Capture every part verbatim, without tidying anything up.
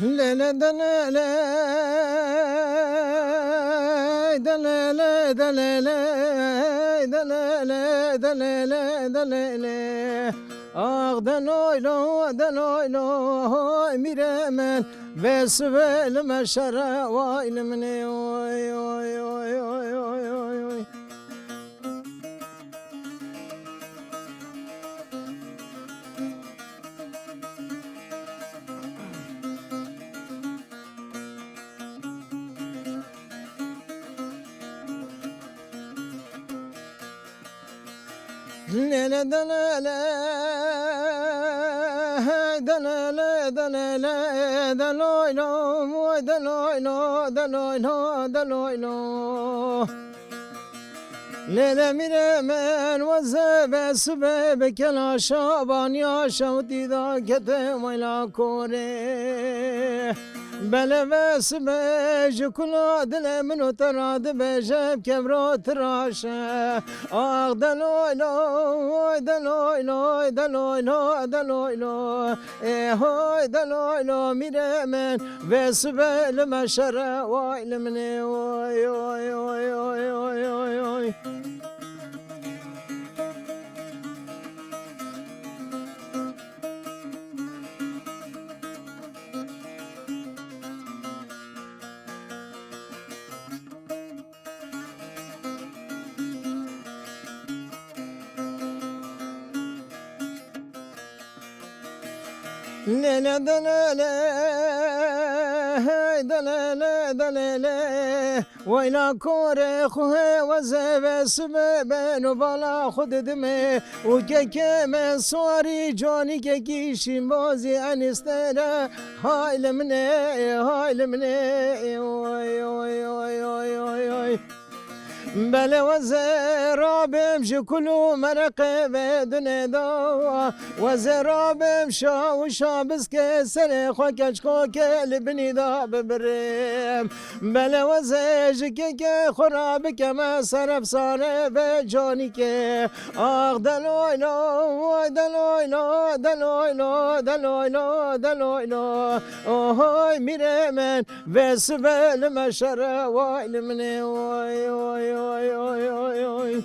Lele delele, delele, delele, delele, delele, delele, delele. Ax deloylo, deloylo, hoy mîrê min, vê sibê li me şere, way li min ê, oy, oy, oy. Lele delele, hey delele, delele, deloylo, moy deloylo, deloylo, deloylo. Lele mîrê min, weze be sibê bi kela şabaniya şewtî da kete weyla korê. Belê ve sibê ji kula dilê min û te ra dibêje bi kevro tiraşe. Ax deloylo, oy deloylo, deloylo, deloylo. Ê hoy deloylo mîrê min, vê sibê li me şere, way li min ê, oy, oy, oy. Lele delele, hey delele, delele. Weyla korê xwe hê weze ve sibê ben û bala xwe didimê. Û kekê me swarî canî kekî şîmbazî enîstere. Hay li min ê, hay li min ê, oy, oy, oy. Belê weze rabêm ji kul û mereqê ve dunê da. Weze rabêm şa û şa biskê serê xwe keçko ke li binî da bibirêm. Belê weze ji kekê xwe ra bikeme ser efsane ve canîkê. Ax deloylo, oy deloylo, deloylo, deloylo, deloylo. Ohoy mîrê min, vê sibê li me şere, way li min ê, oy, oy, oy.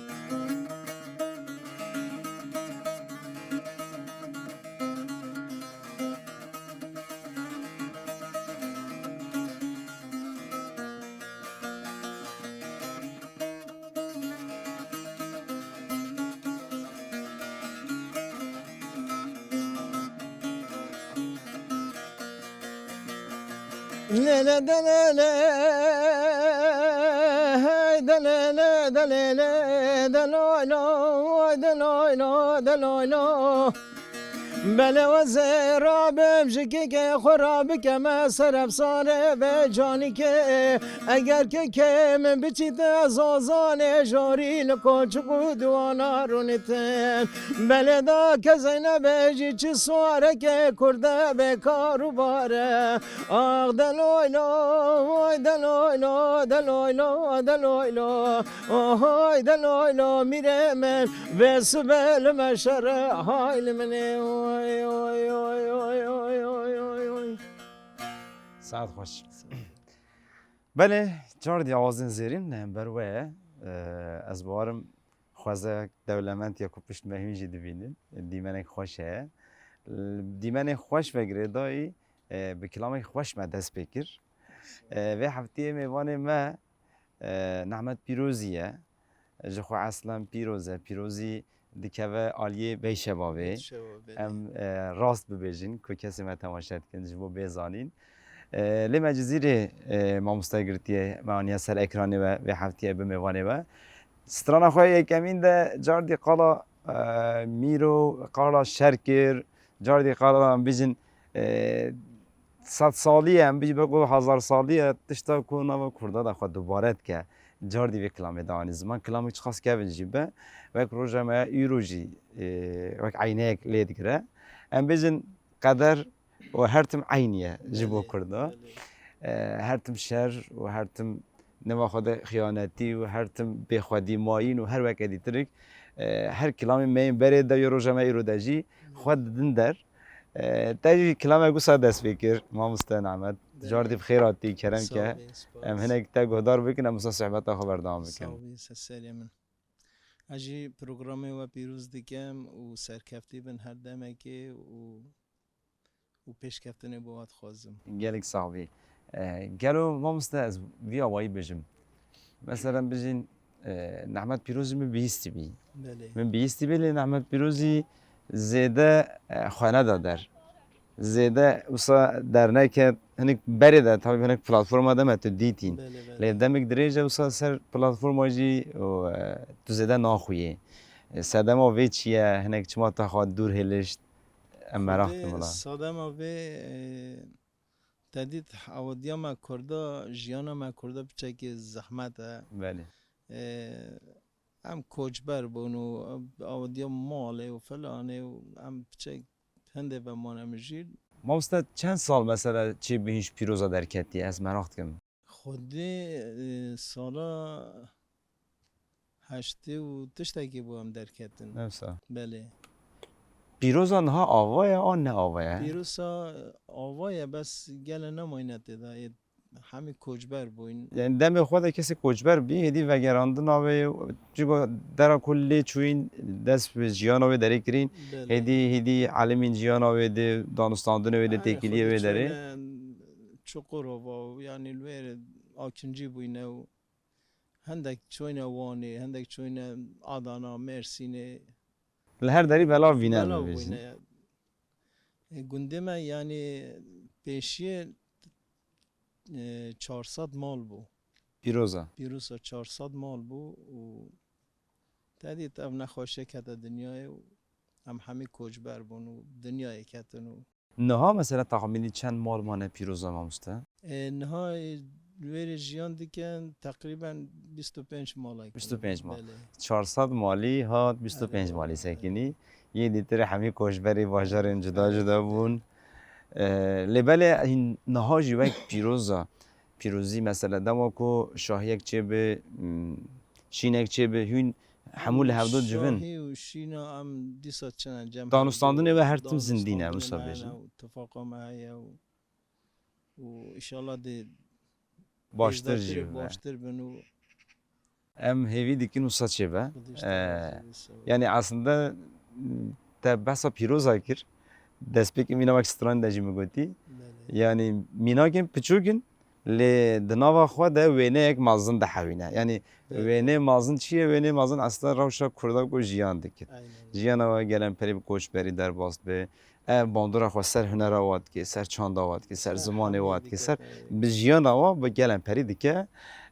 Lele delele, hey delele, delele, deloylo, oy deloylo, deloylo. Belê weze rabêm ji kekê xwe ra bikeme ser efsane ve canîkê. Eger kekê min biçîte zazanê jorî li koçik û diwana rûnitin. Belê da ke Zeynebê jî çi swareke kurde bê kar û bare. Ax deloylo, oy deloylo, deloylo, deloylo. Ohoy deloylo mîrê min, vê sibê li me şere, hay li min ê, oy, oy, oy. Saet xweş. Belê, cardî awazên zêrîn li hember we ye. Ee, ez bawerim xwezek dewlemend ya ku pişt me hîn jî dibînin. Dîmenek xweş heye. Dîmenê xweş ve girêdayî, e, bi kilamek xweş me dest pê kir. E, vê heftiyê mêvanê me, e, Nehmet Pîrozî ye. Ji xwe eslen pîroz e. Pîrozî dikeve aliyê Beyşevavê. Beyşeva, belê. Em, e, rast bibêjin ku kesê me temaşe dikin ji bo bê zanîn. E, lê me Cizîrê, e, mamoste girtiye, me aniye ser ekranê we vê heftiyê bi mêvanê we. Strana xwe yekemîn de cardî qala, e, Mîro, qala şer kir, cardî qala em bijin, e, sed salî ye, em bijin wek hezar salî ye, tişta ku nava Kurda de xwe dubare dike. Cardî vê kilamê de anî ziman. Kilamê çiqas kevin jî be, wek roja me îro jî, e, wek eyneyek lê digire. Em bijin qeder û her tim eynî ye ji bo Kurda. Belê. E, her tim şer û her tim neva xwe de xiyanetî û her tim bêxwedî mayîn û her weke dîtirik, e, her kilamê me yên berê de ya roja me îro de jî xwe didin der. E, te jî kilamek wisa dest pê kir, mamoste Nehmet. Belê. Cardî bi xêr hatî, kerem ke. Sağ ol, spas. Em hinek te guhdar bikin, em wisa sohbeta xwe berdewam bikin. Sağ ol, ser serê min. Ez jî programê we pîroz dikim û serkeftî bin her demekê û û pêşkeftinê bo we dixwazim. Gelek sax bî. E, gelo mamoste ez vî awayî bijim. Mesela bijîn, e, Nehmet Pîrozî min bihîstî bî. Belê. Min bihîstî bî lê Nehmet Pîrozî zêde, e, xwe neda der. Zêde wisa derneke hinek berê de, tabî hinek platforma de me tu dîtîn. Belê, belê. Lê demek dirêj e wisa ser platforma jî û, e, tu zêde naxuyê. E, sedema vê çi ye? Hinek çima te xwe dûr hêlişt? Em meraq dikin wila. Xwedê sedema vê, e, te dît awadiya me Kurda, jiyana me Kurda piçekî zehmet e. Belê. E, em koçber bûn û awadiya malê û filanê û em piçek hindê ve mane mijîl. Mamoste çend sal mesela çê bihîn ji Pîroza derketî? Ez meraq dikim. Xwedê, e, sala heştê û tiştekê bû em derketin. Wisa. Belê. Pîroza niha ava ye an ne ava ye? Pîroza ava ye, bes gele nemayne tê de, ê hemî koçber bûyn. Yani demê xwe de kesê koçber bî, hêdî vegerandina wê, çigo dera ku lê çûyîn, dest bi jiyana wê derê kirîn, Belê. Hêdî, hêdî elimîn jiyana wê dê, danûstandinê wê dê, Erê, têkiliyê xwedî wê derê. Çûyne Çukurova û yani li wê akincî bûyne û Hendek çoyne Wanê, hendek çoyne Adana, Mersînê. Li her derî belav bîne Belav bibêjin. Bûyne. E, gundê me, yanî pêşiyê, e, çar sed mal bû. Pîroza. Pîroza çar sed mal bû û te dît ev nexweşiye kete dinyayê û em hemî koçber bûn û dinyayê ketin û Niha mesela texmînî çend mal mane Pîroza mamoste? E, niha, e, wêrê jiyan dikin teqrîben bîst û pênc malek. Bîst û pênc mal. Belê. Çar sed malî hat bîst û pênc Belê, malî belê. Sekinî. Yê dîtir hemî koçberî bajarên cuda cuda bûn. E, lê belê hîn niha jî wek Pîroza, Pîrozî mesela dema ku şahiyek çêbi, m, şînek çêbi hûn Hemû li hevdo civin. Şahî û şîna em dîsa çine cem Danûstandinê hevdû, we her tim zindî ne, danûstandinê wisa me bêjin. Hene û tifaqa me heye û, û înşallah dê Baştir hêztirî jî bibe. Baştir bin û Em hêvî dikin wisa çêbe. Xwedî ji te razî be, sağ ol. Ee, yani aslında te behsa Pîroza kir. Destpêkê mîna wek stran de jî min gotî. Belê. Yani mînakên piçûk in, Lê di nava xwe de wêneyek mezin dihewîne. Yanî Belê. Wênê mezin çi ye? Wênê mezin aslında rewşa Kurda ku jiyan dikir. Aynen. Jiyana we gelemperî bi koçberî derbas dibe. Ev bandora xwe ser hunera we dike, ser çanda we dike, ser Ser zimanê hemî we dike, dike, ser belê. Bi jiyana we bi gelemperî dike.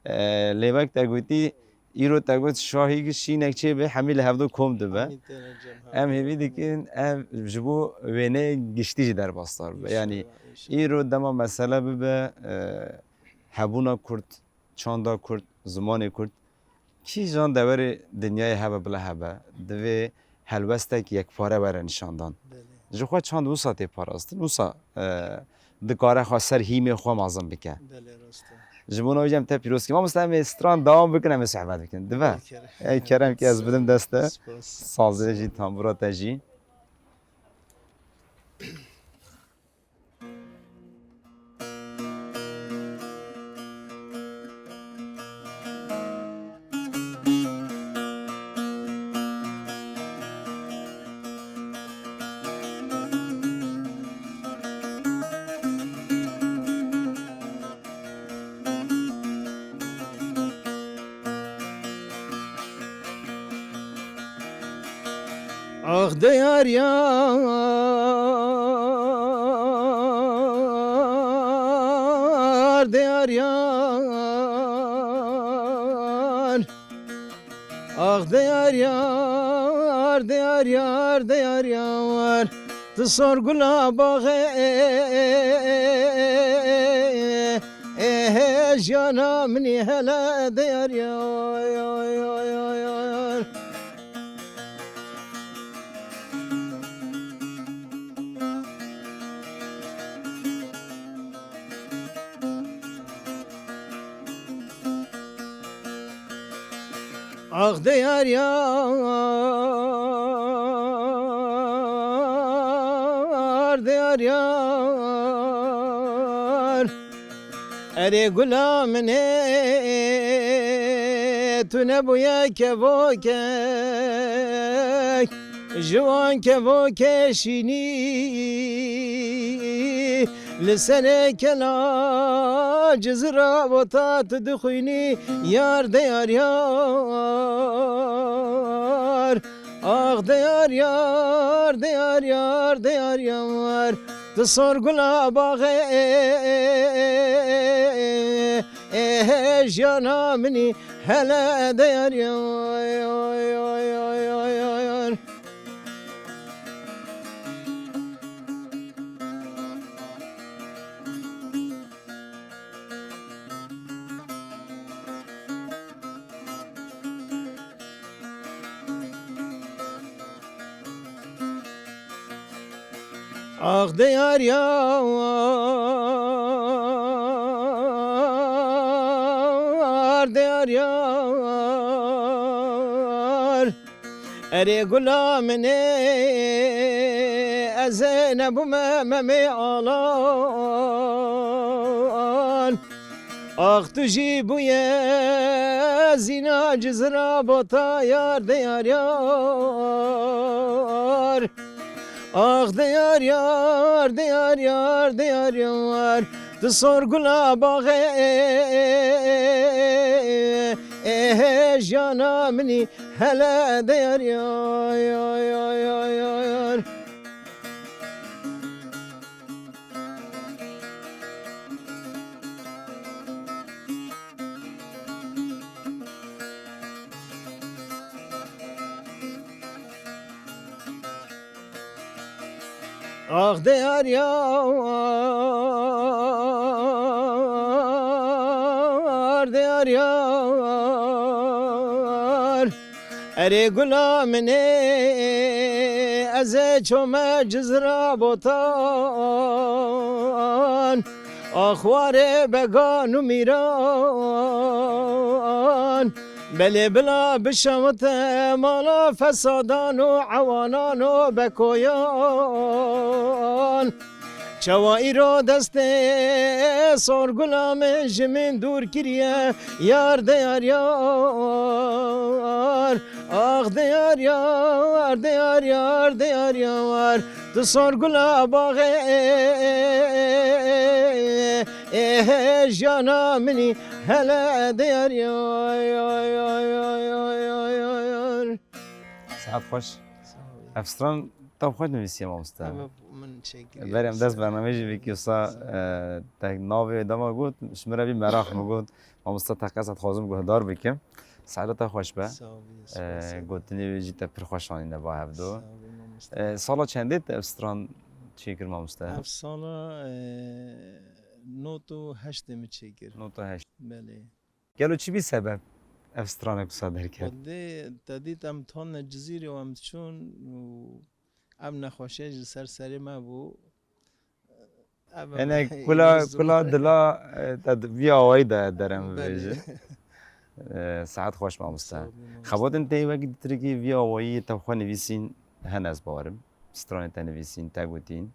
E, lê wek te gotî, Îro te got şahî şînek çêbe, hemî li hevdo kom dibe. Hemî têne cem Em hevdû. Hêvî dikin, ev ji bo wêneyê giştî jî derbasdar bibe. Yanî Înşallah, înşallah. Îro dema mesele bibe, e, hebûna Kurd, çanda Kurd, zimanê Kurd, kîjan deverê dinyayê hebe bila hebe, divê helwestek yekpare were nîşandan. Belê. Ji xwe çand wisa tê parastin, wisa, e, dikare xwe ser hîmê xwe mezin bike. Belê, rast e. Ji bo navê em te pîroz kim. Mamoste, em ê stran dewam bikin, em ê sohbet bikin. Dibe? Ey kerem. Ey kerem ki ez bidim dest te. Spas. Sazê jî, tambura te jî. Ax diyar yar, diyar yar. Ax diyar yar, diyar yar, diyar yar. Tu sor gula baxê, eh, eh, jiyana minî hele diyar yar. Ax diyar yar, diyar Erê gula min ê, tu nebûye kevokek, ji wan kevokê şînî. Li serê kela cizira bota tu dixwînî, yar de yar yar. Ax de yar yar, de yar yar, de yar yar. Tu sor gula baxê, ê, jiyana minî hele de yar yar. Ax de yar yar, de yar yar. Erê gula min ê, ez ê nebûme Memê Alan. Ax tu jî bûye zîna cizira bota yar de yar yar. Ax de yar yar, de yar yar, de yar yar. Tu sor gula baxê, ê, jiyana minî hele de yar yar, yar yar yar yar. Ax de yar yar, de yar yar. Erê gula min ê, ez ê çome cizra botan. Axwarê began û mîran. Belê bila bişewite mala fesadan û ewanan û bekoyan. Çawa îro destê sorgula min ji min dûr kiriye, yar de yar yar, ax de yar yar, de yar yar, de yar yar. Tu sorgula baxê, ê, ê, ê, ê, jiyana minî hele de yar yar, yar yar. Saet xweş. Sağ ol. Ev stran te xwe nivîsiye mamoste. Ev min çêkiriye. Berê em dest bernameyê jî vekî wisa, e, te navê dema got, ji min re bî meraq min got. Mamoste te qesa dixwazim guhdar bikim. Saeta te xweş be. Sağ ol, sağ ol, E, sağ ol. Gotinê wê jî te pir xweş anîne ba hevdu. Sağ ol, mamoste. E, sala çendê te ev stran çêkir mamoste? Ev sala, e, nod û heştê min çêkir. Nod û heşt. Belê. Gelo çi bî sebeb ev stranek wisa derket? Xwedê te dît em tane Cizîrê û em diçûn û ev nexweşiye ji ser serê me bû. Ev em Hinek kula, kula dila, e, te di-, vî awayî de derem Belê. bibêje. E, saet xweş mamoste. Sağ ol, mamoste. Xebatên te wekî ditirikî vî awayî te xwe nivîsîn hene ez bawerim. Stranê te nivîsîn, te gotîn.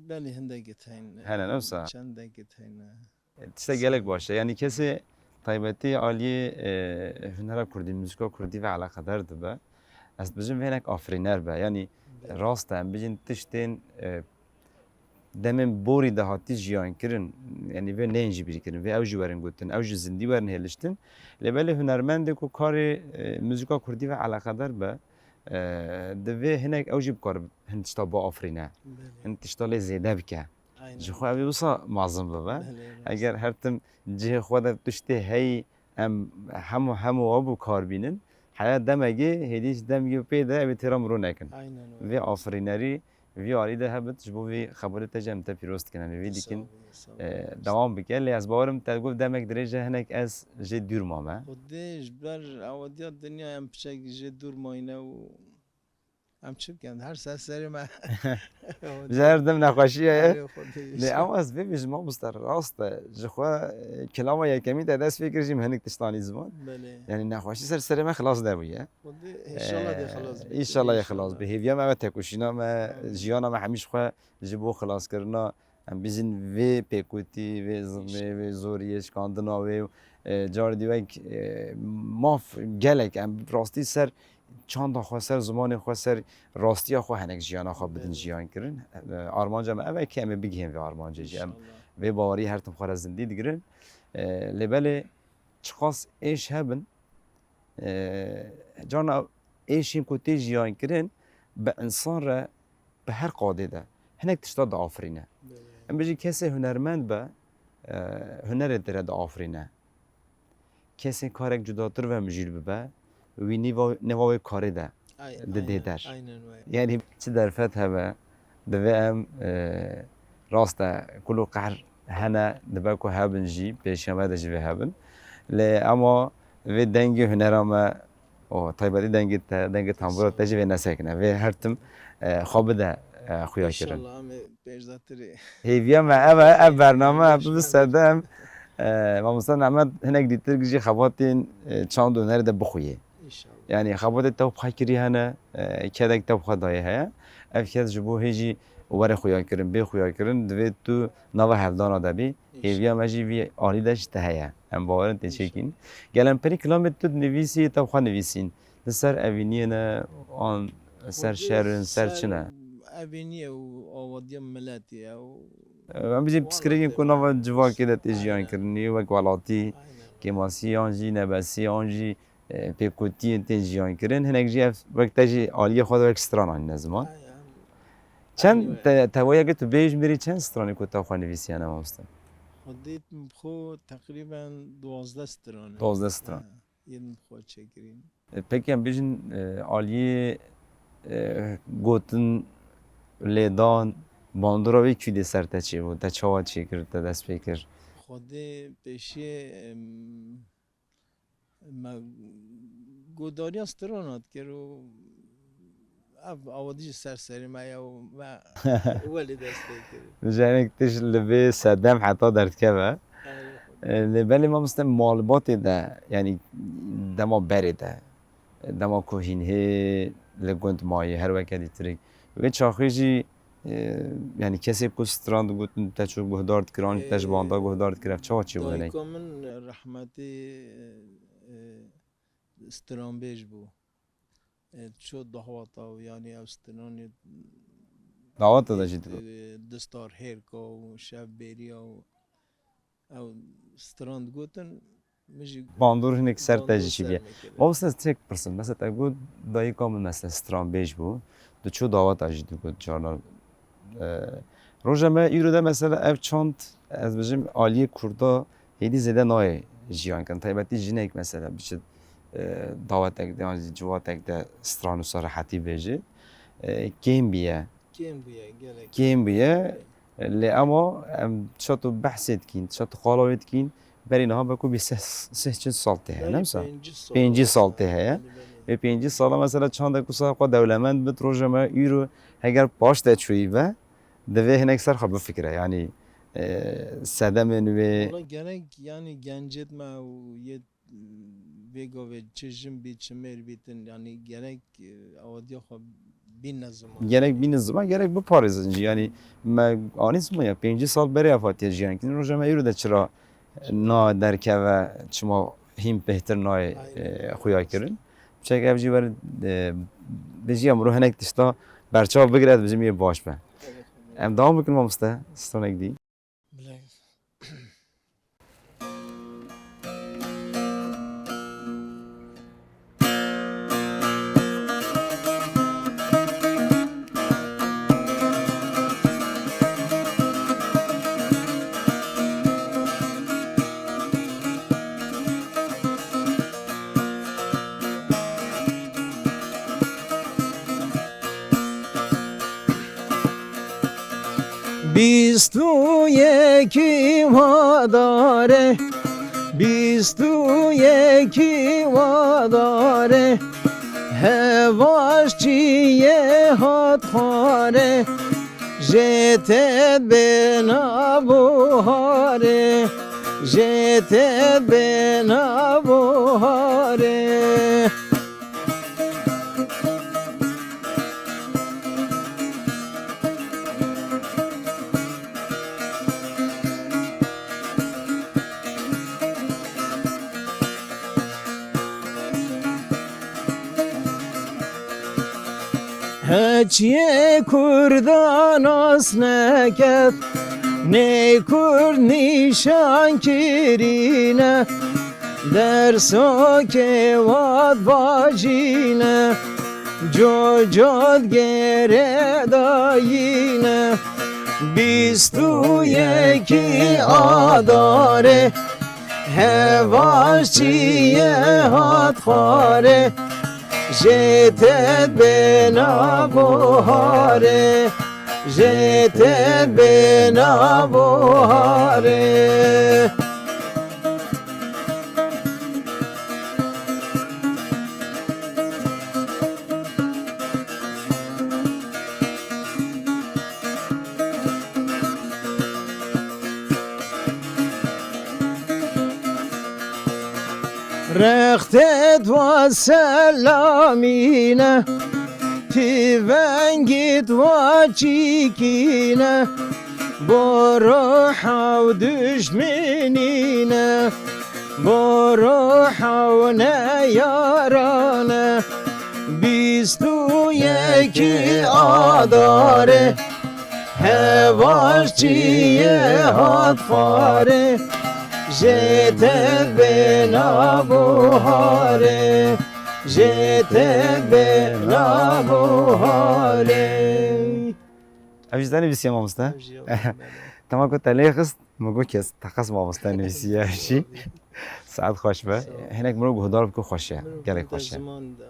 Belê hindek hene. Hene, ne wisa? Çendek hene. Tiştek gelek baş e. Yanî kesê taybetî aliyê, e, hunera kurdî, muzîka kurdî ve eleqedar dibe. Ez dibêjim vê hinek afirîner be. Yanî Belê. rast e, em bijin tiştên, e, demên borî de hatî jiyan kirin, yanî vê neyên jî bîr kirin, vê ew jî werin gotin, ew jî zindî werin hêliştin. Lê belê hunermendê ku karê, e, muzîka kurdî ve eleqedar be, e, divê hinek ew jî bikare hin tişta biafirîne. Belê. Hin tişta lê zêde bike. Aynen. Ji xwe ev ê wisa mezin bibe. Belê, rast. Eger her tim cihê xwe de tiştê heyî em hemû, hemû ew bi kar bînin, heya demekê hêdî ji demekê pê de ew ê têra mirov nekin. Aynen öyle. Vê afirînerî vî alî de hebit, ji bo vî xebatê te jî em te pîroz dikin, em ê vî dikin, Sağ ol, sağ ol. e, dewam bike. Lê ez bawerim te got demek dirêj e hinek ez jê dûr mame. Xwedê ji ber awadiya dinya em piçek jê dûr mayne û Em çi bikin? Her ser serê me. Ji her dem nexweşiye ye. Erê, Xwedê Lê inşallah. ew ez bibêjim, mamoste, rast e. Ji xwe, e, kilama yekemîn te dest pê kir jî min hinek tiştanî ziman. Belê. Yanî nexweşî ser serê me xilas nebûye. Xwedê inşallah dê E, xilas be. inşallah yê xilas be. Hêviya me ew e, tekoşîna me, Amin. jiyana me hemî ji xwe ji bo xilaskirina Em bijîn vê pêkûtî, vê zimê, vê zoriyê, şikandina wê, e, carî dî wek, e, maf gelek em rastî ser çanda xwe, ser zimanê xwe, ser rastiya xwe hinek jiyana xwe bidin jiyan kirin. E, armanca me ev e ke em ê bigihên vê armancê jî. Em vê bawerî her tim xwe re zindî digirin. E, lê belê çiqas êş hebin, e, carna êşên ku tê jiyan kirin bi insan re bi her qadê de hinek tişta diafirîne. Em bijî kesê hunermend be, e, hunerê te re diafirîne. Kesê karek cudatir ve mijûl bibe, wî nîva, nêva wê karê de didê der. Yanî çi derfet hebe, divê em, e, rast e, kul û qehr hene, dibe ku hebin jî, pêşiya me de jî vê hebin. Lê ema vê dengê hunera me û taybetî dengê te, dengê tambura te jî vê nesekine. Vê her tim, e, xwe bide, e, xuya kirin. Înşallah, em ê pêşdatirê. Hêviya me ev e, ev bername, ev bi sedem. E, Mamoste Nehmet hinek dîtir jî xebatên, e, çand û hunerê de bixuye. Înşallah. Yanî xebatê te xwe kirî hene, e, kedek te xwe dayê heye. Ev ked ji bo hê jî were xuya kirin, bê xuya kirin, divê tu nava hevdana de bî. Hêviya me jî vî alî de ji te heye. Em bawerin tê çêkîn. Gel em perî kilamê tu dinivîsî, te xwe nivîsîn. Li ser evîniyê ne, an ser şer in, ser çi ne? Evîniyê û awadiya miletî ye û Em bijî pirsgirêkên ku nava civakê de tê jiyan kirinî, wek welatî, kêmasî yan jî nebesî yan jî, e, pêkûtiyên tên jiyan kirin. Hinek jî ev wek te jî aliyê xwe de wek stran anîne ziman. Çend te, tevayeke tu bêjmirî çend stranê ku te xwe nivîsiyane mamoste? Xwedê min bi xwe teqrîben duwazdeh stran e. Duwazdeh stran. Ha, yên bi xwe çêkirîn. E, pekî em bijin, e, aliyê, e, gotin, lêdan, bandora wê kî dê ser te çêbû? Te çawa çêkir, te dest pê kir? Xwedê pêşiyê, em, me godariya strana dikir û ev awa dî ji ser serê me ye û me welê dest pê kir. Ji hinek tişt li vê sedem heta derdikeve. Erê. E, lê belê mamoste malbatê de, yanî dema berê de, dema ku hîn hê li gund mayî, her weke dîtirik. Wê çaxê jî, e, yanî kesê ku stran digotin, te çû guhdar dikir, an jî te ji banda guhdar dikir, ev çawa çêbû hinek? Dayika min rehmetî, e, e, stranbêj bû. E, çû daweta û yanî ew stranê Daweta de jî digot. Distar hêrka û şev bêriya û ew stran digotin, min jî bandor hinek ser te jî çêbûye. Mamoste, ez tiştek pirsim. Mesela te got dayika min mesela stranbêj bû. Diçû daweta jî digot carna. E, roja me îro de mesela ev çand, ez bijim, aliyê kurda hêdî zêde nayê jiyan kirin. Taybetî jinek mesela biçit, e, dawetek de yan jî ciwatek de stran wisa rehetî bêje. E, kêm bûye. Kêm bûye, gelek. Kêm bûye. Lê ema em çato behsê dikîn, çato qala wê dikîn, berî niha beko bî seh, seh çil sal tê heye, ne wisa? Pêncî sal. Pêncî sal tê heye. Belê, belê. Vê pêncî sala mesela çandek wisa xwe dewlemend bit, roja me îro heger paş de çûyî be, divê hinek ser xwe bifikire. Yanî, e, sedemên wê. Wala gerek, yanî gencêt me û yê vê gavê çi jin bît, çi mêr bîtin, yanî gerek, e, awadiya xwe bîne ziman. Gerek bîne ziman, gerek biparêzin jî. Yanî me anî ziman ya, pêncî sal berê ev hatiye jiyan kirin. Roja me îro de çira na derkeve, çima hîn bêhtir nayê, e, xuya kirin. Çek ev jî wer, e, bijî em ro hinek tişta berçav bigire, ez bijim yê baş be. Em dewam bikin mamoste, stranek dî. Bilay. Bîst û yekî wa dare, bîst û yekî wa dare, hevaş çiyê hat xware, jê te bêna buhare, jê te bêna buhare. Keçiyê Kurda nas neket, nê Kurd nîşan kirîne, dersokê wat vajîne, cocot gêrê dayîne, bîst û yekî Adarê, Hevaş çiyê hat xwarê, jê têt bêna buharê, jê têt bêna buharê. Rextê dwa selamîne, pîvengî dwa çîkîne, bo roha û duşminîne, bo roha û neyarane, bîst û yekî Adarê, Hevaş çiyê hat xwarê, jê têt bêna buharê, jê têt bêna buharê. Ev jî te nivîsiye mamoste? Ev jî ya, belê. Dema ku te lê xist, min got kes teqez mamoste nivîsiye ev jî. Saet xweş be. Sağ ol. Hinek mirov guhdar bike xweş e. Mirov Gelek guhdar xweş e. Ziman da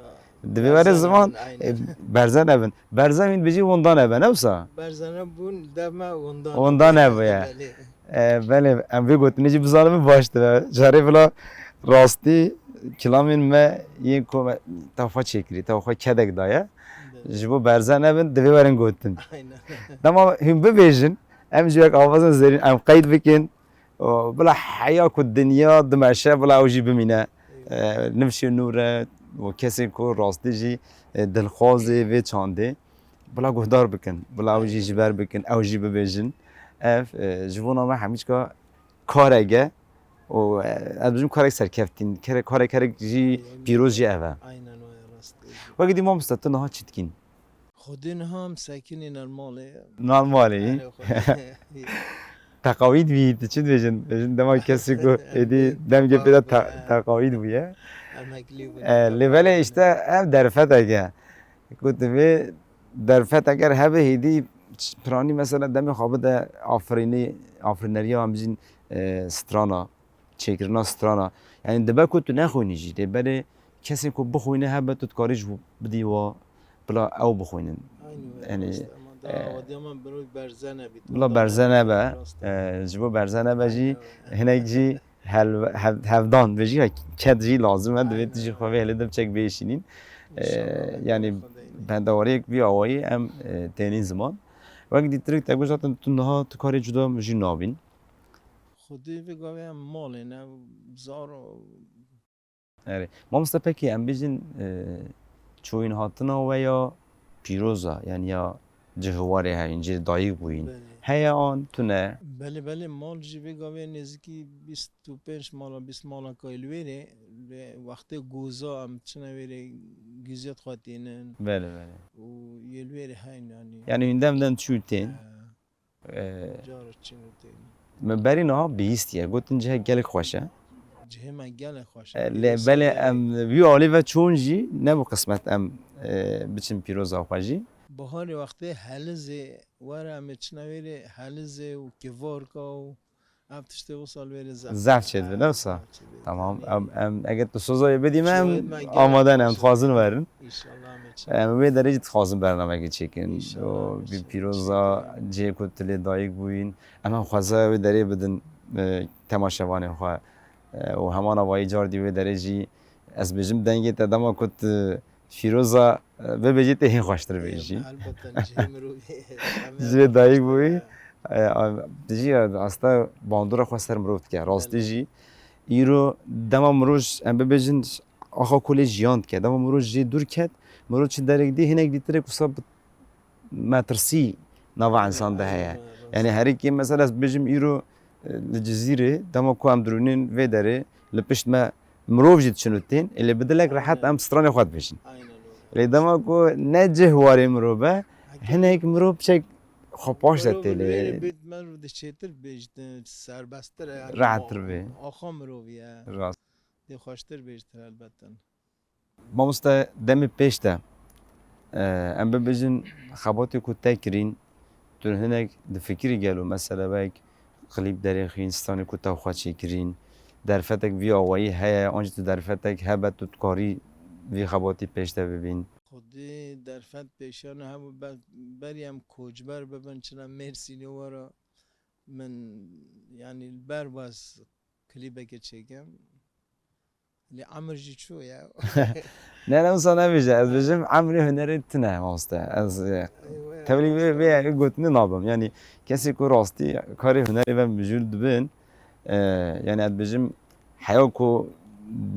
Divê were ziman, aynen, e, berze nebin. Berze min bijî winda nebe, ne wisa? Berze nebûn, dema winda Winda nebe. Nebûye. Belê. E, belê, em vê gotinê jî bizanibin baş dibe. Carê bila rastî kilamên me yên ku me te xwe çêkirî, te xwe kedek daye. Belê. Ji bo berze nebin, divê werin gotin. Aynen. Dema hûn bibêjin, em ji wek avazên zêrîn em qeyd bikin. Û bila heya ku dinya dimeşe, bila ew jî bimîne. Eyvallah. E, nifşê nû re û kesên ku rastî jî, e, dilxwazê vê çandê, bila guhdar bikin, bila ew jî ji ber bikin, ew jî bibêjin. Ev, e, ji bona me hemîçka karek e û, e, ez bijim karek serkeftîn, kere-, karek, karek jî pîroz jî ev e. Aynen o ya, rast e. Wekî dî mamoste tu niha çi dikîn? Xwedê niha em sekinî normalê. Normalê yî. Erê, xwedê. Teqawîd bî, tu çi dibêjin? Bêjin dema kesî ku êdî demgê pê de te-, Erê, teqawîd bûye. Emeklî bû. E, lê belê işte ev derfetek e. Ku divê derfetek eger hebe hêdî piranî mesela demê xwe bide afirînî, afirîneriya em bijîn, e, strana. Çêkirina strana. Yanî dibe ku tu nexwînî jî, lê belê kesên ku bixwîne hebe tu dikarî ji bidî wa bila ew bixwînin. Aynî wê, yanî, rast e, ama daha e, wadiya me birov berze nebî. Bila berze nebe, rast e, e, ji bo berze nebe jî, aynen, hinek jî hel-, hev-, hevdan ve jî, ked jî lazim e, divê tu jî, aynen, xwe vê hilê de biçek bêşînîn. E, înşallah, yanî, Xwedê bendewariyek vî awayî em, e, tênîn ziman. Wek dîtirik te got zaten tu niha tu karê cuda jî nabîn. Xwedê vê gavê em malê ne, zar o. Erê. Mamoste pekî em bijin, e, çoyîn hatina we ya pîroza, yanî ya cihiwarê heyîn, cê dayik bûyîn. Belê. Heye an tune? Belê, belê, mal jî vê gavê nêzîkî bîst û pênc mala, bîst mala kayê li wêrê, lê wextê goza em çine wêrê gîziyet xwe tênin. Belê, belê. Û yê li wêrê heyîn yanî. Yanî hûn dem dem çû tên? He. Ee, Cara çin û tên. Me berî niha bihîstiye. Gotin cihek gelek xweş e. Cihê me gelek xweş e. Ee, lê belê em wî alî ve çûn jî nebû qismet em, e, biçin pîroza xwe jî. Baharê wextê helizê were em ê çine wêrê helizê û kivarka û ev tiştê wisa li wêrê zef. Zef çêdibe, ne wisa? Zef çêdibe. Tamam. Em, em, eger tu soza wê bidî me, em amade ne, em dixwazin werin. Înşallah em ê çêkin. Em wê derê jî dixwazin bernamekê çêkin. Înşallah em ê çêkin. O, bi pîroza cihê ku tu lê dayik bûyîn. Em hem xweza wê derê bidin, e, temaşevanên xwe. E, û heman avayî cardî wê derê jî ez bêjim dengê te dema ku tu pîroza, e, bibêjî tê hîn xweştir bêjî. Elbette, cihê mirovî. Ji wê dayik bûyî. E, a, jî, e, asta bandora xwe ser mirov dike. Rastî jî. Îro dema mirov, em bibêjin, axa kulê jiyan dike. Dema mirov jê dûr ket, mirov çi derek dî, hinek dîtirek wisa bi metirsî nava insan de heye. Aynen, rast. Yanî herikê mesela ez bibêjim îro, e, li Cizîrê, dema ku em dirûnên vê derê, li pişt me mirov jî diçin û tên, ê lê bi dilek rehet em stranê xwe dibêjin. Aynen öyle. Lê dema ku ne cih warê mirov be, hinek mirov çek xwe paş de Mirov têlê. Wê bê, mirov dê çêtir bê, ji te serbesttir e, yani rehettir bê. Axa mirov ye. Rast. Dê xweştir bê ji te helbet. Mamoste, demê pêş de, e, em bibêjin xebatê ku te kirîn, tu hinek difikirî gelo, mesela wek klîp derêxîn, stranê ku te xwe çêkirîn, derfetek vî awayî heye, an jî tu derfetek hebe tu dikarî vî xebatî pêş de bibîn? Xwedî derfet pêşiya ne hebû, be-, berî em koçber bibin, çila Mêrsînê were min, yanî li ber bas klîbeke çêkim. Lê emir jî çû ya. Ne, ne, wisa nebêje. Ez bêjim, emrê hunerê tune, mamoste. Ez, e, Eywe, tevlî vê, vê gotinê nabim. Yanî kesê ku rastî karê hunerê ve mijûl dibin, e, yanî ez dibêjim, heya ku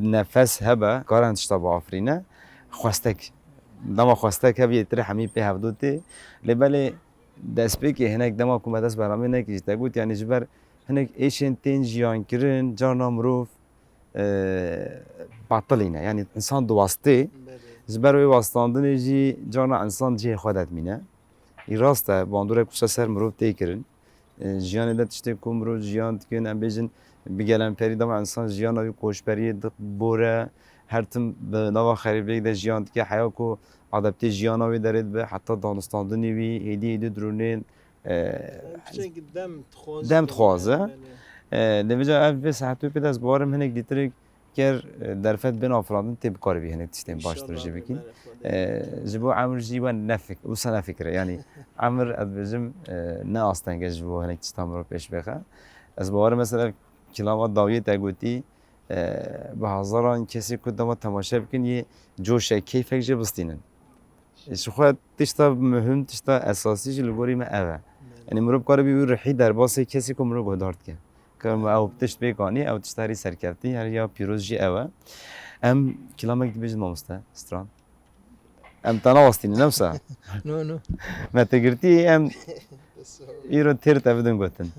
nefes hebe, karin tişta biafirîne, xwestek. Dema xwestek hebe, yê tirê hemî pê hevdû tê. Lê belê destpêkê hinek dema ku me dest beramê nekir jî te got, yanî ji ber hinek êşên tên jiyan kirin, carna mirov e, betilîne. Yanî însan diwestê, Belê. Ji ber wê westandinê jî carna însan cihê xwe de dimîne. Î rast e, bandorek wisa ser mirov tê kirin. E, jiyanê de tiştê ku mirov jiyan dikin, em bêjin bi gelemperî dema însan jiyana wî koçberiyê dibore, her tim bi nava xerîbeyê de jiyan dike, heya ku adaptê jiyana wê derê dibe, heta danûstandinê wî, hêdî hêdî dirûnên, e, Piçekî dem dixwaze. Dem dixwaze. Belê. E, lê vêca ev vê saetê pê de ez bawerim hinek dîtirek ger, e, derfet bên afirandin tê bikaribî hinek tiştên baştir jî bikîn. Înşallah, belê, Xwedê. E, ji bo emir jî we nefik-, wisa nefikire. Yanî emir ez dibêjim, e, ne asteng e ji bo hinek tişta mirov pêş bixe. Ez bawerim mesela kilama dawiyê te gotî, e, bi hezaran kesê ku dema temaşe bikin yê coşek, keyfek jê bistînin. Ji xwe tişta muhim, tişta esasî jî li gorî me ev e. Belê. Yanî mirov kare bî wî rihî derbasê kesî ku mirov guhdar dike. Ka me ew tişt pêk anî, ew tişt herî serkevtî, herî ya pîroz jî ew e. Em kilamek dibêjin mamoste, stran. Em te nawastînin, ne wisa? No, no. Me te girtî, em îro têr te bidin gotin.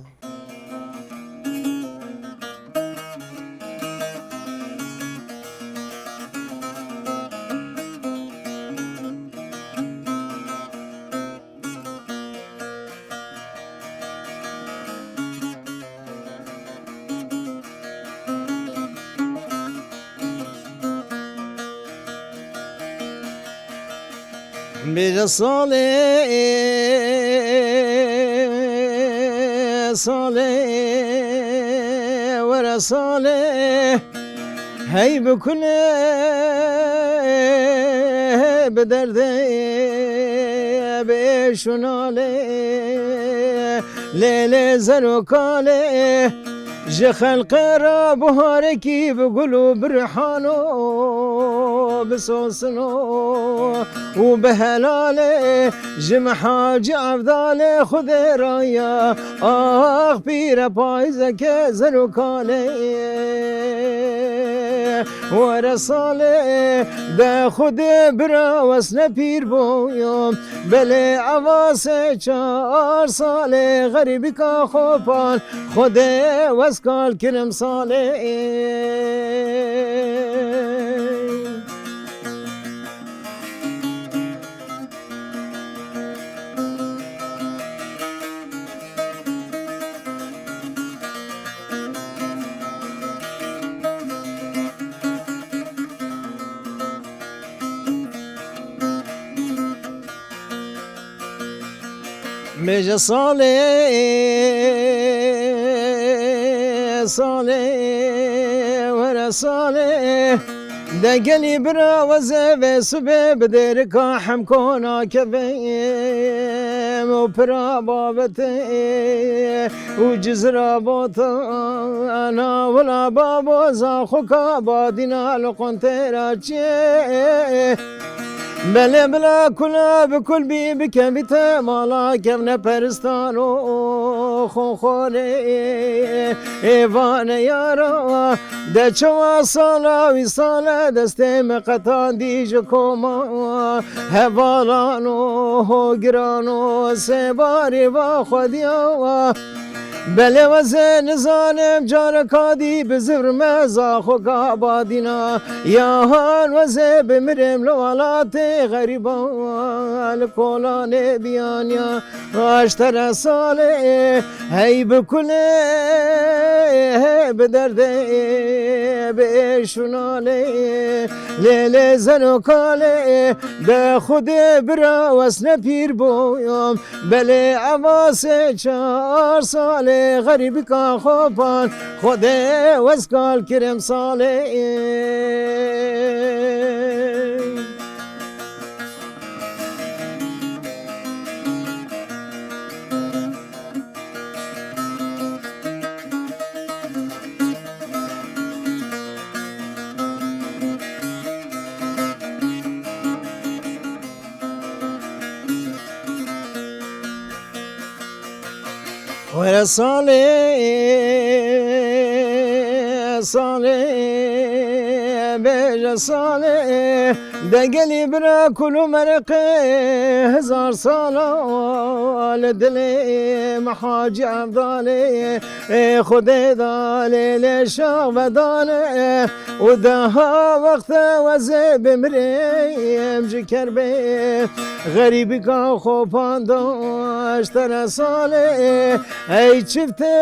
Bêje salê, salê, were salê, hey bikune bi derdê, bi êş û nalê, lê lê zer û kalê. Ji xelqê re buharekî bi gul û bi rihano, bi sosino û bi helalê, ji Mihacî Evdalê Xwedê raya. Ax pîre payzeke zer û kalê, were salê, de Xwedê bira wes ne pîr bûyo. Belê eva sê çar salê, xerîbîka Xopan, Xwedê wes kal kirim salê. Mêje salê, salê, were salê, de gelî bira weze ve sibê bi dêrika hemkona kevêm û pira babetê û cizira botana wila babo zaxuka badîna li qontêra çê. Belê bila kula bi kul bî bikevîte mala kevneperistan û xonxorê êvane yara. De çawa sala wî sale destê me qetandî ji koma hevalan û hogiran û sêbarî va xwediya. Belê wezê nizanim careka dî bizirme zaxoka badîna. Yahan wezê bimirem li welatê xerîban li kolanê biyaniya. Aştere salê hey bi kulê, hey bi derdê, bi êş û nalê. Lê lê zen û kalê de Xwedê bira wes ne pîr bûyam. Belê eva sê çar salê xerîbika xopan Xwedê wez kal kirim salê. Were salê, salê, bêje salê, de gelî bira kul û mereqê, hezar sala li dilê me Hacî Evdalê, ê Xwedê da lê lê şax vedane, û daha wexte wezê bimirêm ji kerbê. Xerîbika xopanda ji te re salê, ey çiftê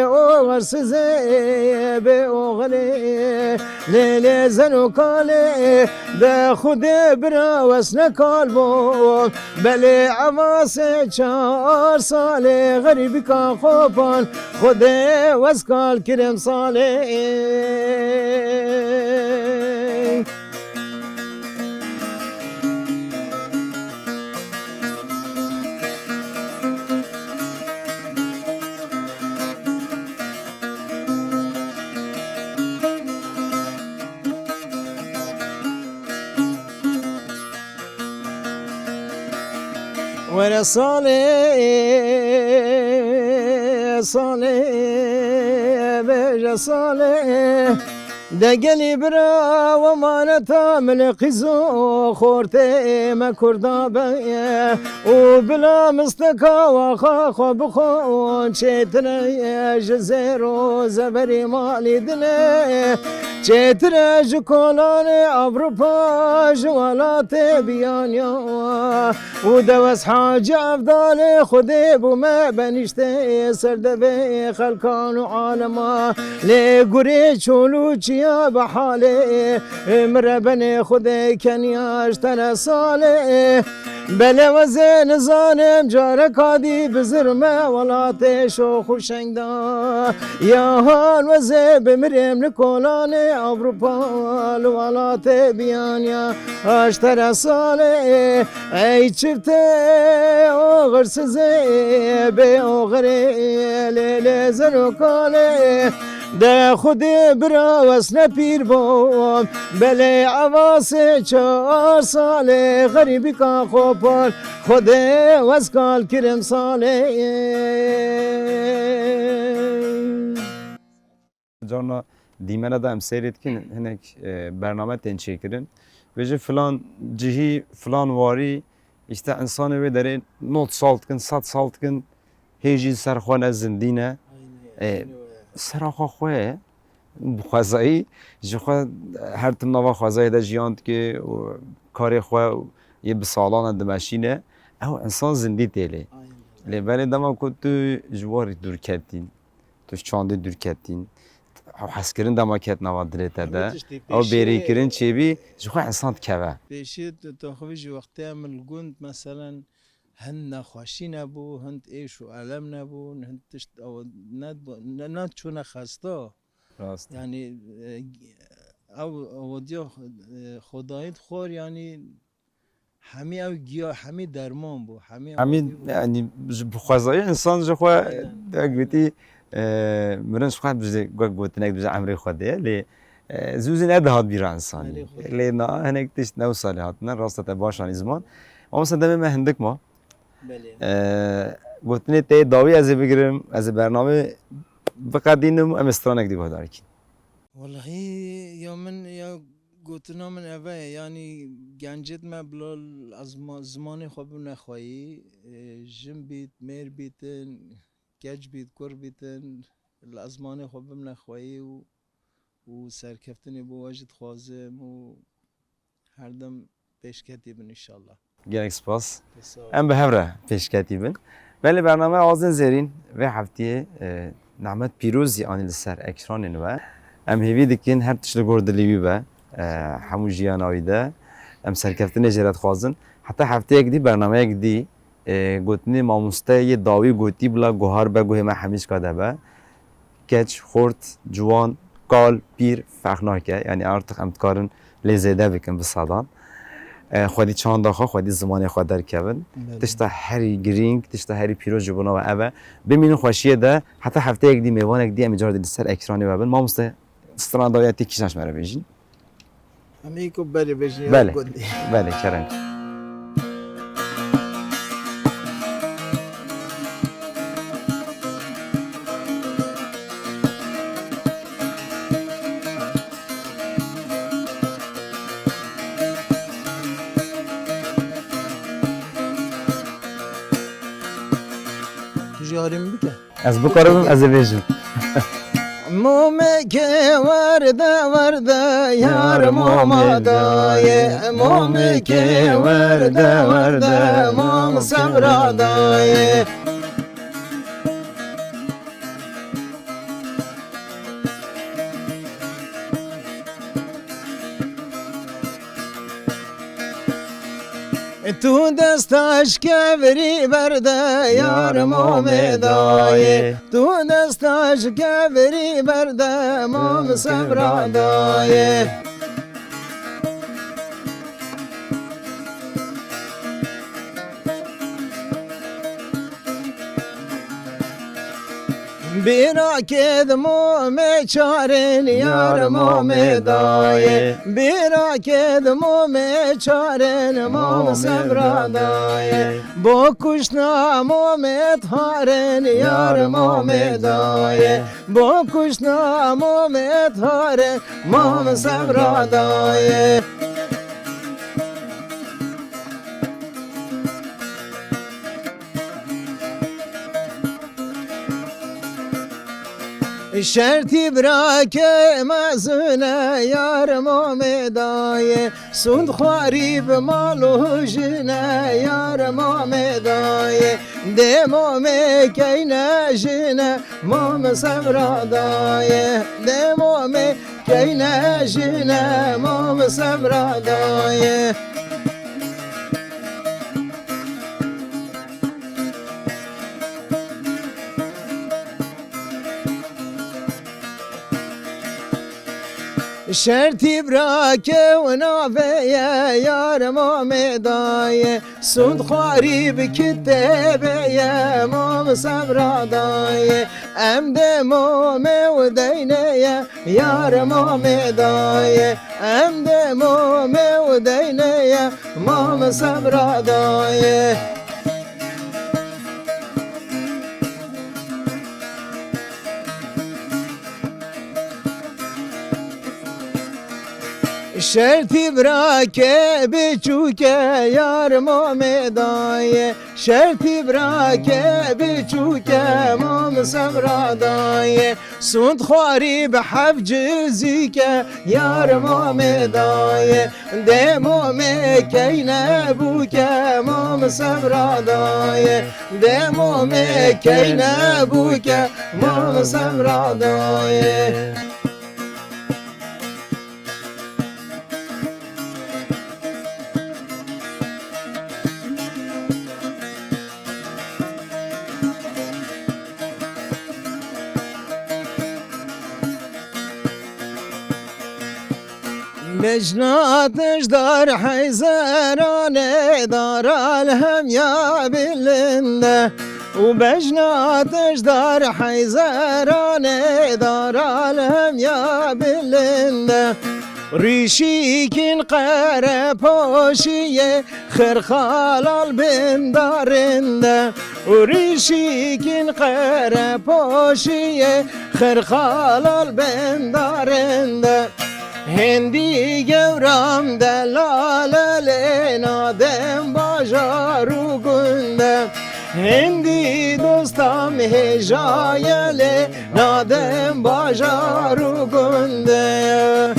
oxersizê bê oxelê. Lê lê zen û kalê de Xwedê bira wes ne kal bo. Belê eva sê çar salê xerîbika xopan Xwedê wez kal kirim salê. Were salê, salê, bêje salê. De gelî bira we maneta min qîzo xortê me kurda be. Û bila misteka waxa xwe bixwe çêtire ji zêr û zeberî malî dine. Çêtire ji kolanê Ewropa ji welatê biyaniya. Û dewes Hacî Evdalê Xwedê bû me benîştê ser devê xelkan û alema. Lê gurê çol û çiya be halê, min re benê Xwedê keniya ji te re salê. Belê wezê nizanim careka dî bizirme welatê şox û şeng da. Yahan wezê bimirêm li kolanê Ewropa li welatê biyaniya. Aştere salê, ey çiftê oxirsizê, bê oxirê, lê lê zer û kalê. De Xwedê bira wes ne pîr bûm, belê eva sê çar salê xerîbîka xopal, Xwedê wez kal kirim salê. Carna dîmene de em seyrê dikin, hinek, e, bername tên çêkirin. Bêje filan cihî, filan warî, îşte însanê wê derê nod sal dikin, sed sal dikin, hê jî ser xwe ne zindî ne. Aynen, E, aynen öyle. Sera xwe xwe ye. Bi xwezayî, ji xwe her tim nava xwezayê de jiyan dike û karê xwe yê bi salan e dimeşîne. Ew însan zindî tê lê. Aynen öyle. Lê belê dema ku tu ji warî dûr ketîn, tu ji çandê dûr ketîn, ew hezkirin dema ket nava dilê te de, Hemî tiştî ew pêşî bêrîkirin çêbî, ji xwe însan dikeve. Pêşî tu, tu xwe ji wextê min li gund, meselen, hind nexweşî nebû, hind êş û elem nebûn, hind tişt ew nedibû, ne, ne çûne xesta. Rast e. Yanî, e, ew, ew diya, e, xwedayî dixwar, yanî, hemî ew giya, hemî derman bû, hemî ew Hemî, dî bû. Yanî, ji bi xwezayî însan ji xwe, Aynen. Wek gotî, e, mirin ji xwe dibêje, wek gotinek dibêje emrê xwe de ye, lê, e, zû zî nedihat bîra însanî. Belê xwe. Lê na hinek tişt new salê hatine, rast e te baş anî ziman. Ama mesela demê me hindik ma. Belê. E, gotinê te yê dawî ez ê bigirim, ez ê bernamê biqedînim, em ê stranek dî guhdar bikin. Wellahî ya min ya Gotina min eve ye, yanî gencêt me bila ez ma-, zimanê xwe bibine xweyî, e, jin bît, mêr bîtin, keç bît, kur bîtin, li ezmanê xwe bimne xweyî û, û serkeftinê bo we jî dixwazim û her dem pêşketî bin înşallah. Gelek spas. Sağ ol. Em bi hev re pêşketî bin. Belê, bernameya Awazên Zêrîn vê heftiyê, e, Nehmet Pîroz jî anî li ser ekranên we. Em hêvî dikin her tişt li gor dilê wî be, e, hemû jiyana wî de. Em serkeftinê jê re dixwazin. Heta hefteyek dî, bernameyek dî, e, gotinê mamoste yê dawî gotî bila guhar be guhê me hemîşka de be. Keç, xort, ciwan, kal, pîr ferq nake. Yanî artık em dikarin lê zêde bikin bi sedan. E, xwedî çanda xwe, xwedî zimanê xwe derkevin. Belê. Tişta herî girîng, tişta herî pîroz ji bona we ev e. Bimînin xweşiyê de, heta hefteyek dî, mêvanek dî, em ê car dî li ser ekranê we bin. Mamoste, strana dawiyê tê kîjan ji me re bêjîn? Em ê ku berê bêjin ya Belê. Gundî. Belê, kerem. Tu jî alî min bike. Ez bikaribim, ez ê bêjim. Momekê werde, werde, yar moma dayê. Momekê werde, werde, mam sebra dayê. Tu desta ji kevirî berde, yar momê dayê. Tu desta ji kevirî berde, mam sebra dayê. Bîra ked momê çarin, yar momê dayê. Bîra ked momê çarin, mam sebra dayê. Bo kuşna momê tharin, yar momê dayê. Bo kuşna momê tharin, mam sebra dayê. Şertî bira ke mezûne, yar momê dayê. Sund xwarî bi mal û jine, yar momê dayê. Dê momê keyne jine, mom sebra dayê. Dê momê keyne jine, mom sebra dayê. Şertî bira kewna veye, yar momê dayê. Sund xwarî bi kitêbê ye, mom sebra dayê. Em dê momê û deynê ye, yar momê dayê. Em dê momê û deynê ye, mom sebra dayê. Şertî bira ke biçûke, yar momê dayê. Şertî bira ke biçûke, mom sebra dayê. Sund xwarî bi heft cizîke, yar momê dayê. Dê momê keyne bûke, mom sebra dayê. Dê momê keyne bûke, mom sebra dayê. Bejna tij dar heyzeranê, dar al hem ya bilinde. Û bejna tij dar heyzeranê, dar al hem ya bilinde. Rîşîkin qere poşiyê, xirxalal bindarinde. Û rîşîkin qere poşiyê, xirxalal bindarinde. Hindî gewram delale lê nadem bajar û gund e. Hindî dostam hêjaye lê nadim bajar û gund e.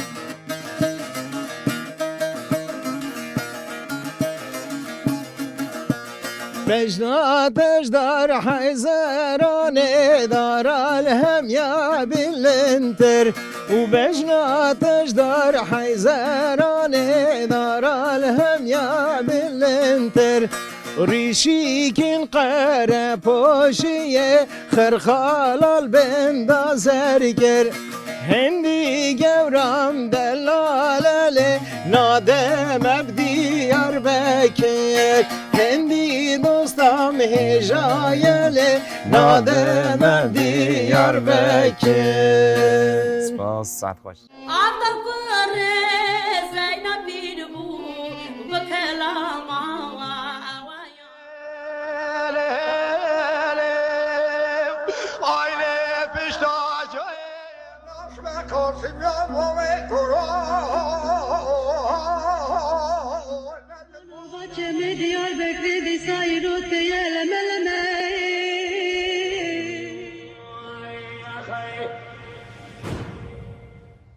Bejna tejdar heyzeranê daral hem ya bilintir. û bejna tejdar heyzeranê daral hem ya bilintir. Rîşîkin qere poşiyê xirxalal benda zer kir. Hindî gewram delale lê nadem ev Diyarbekir. Hindî dostam hêjaye lê nadem ev Diyarbekir. Spas, saet xweş. Avda kurê Zeynep pîr bû, bi kelama wa. Aile pişta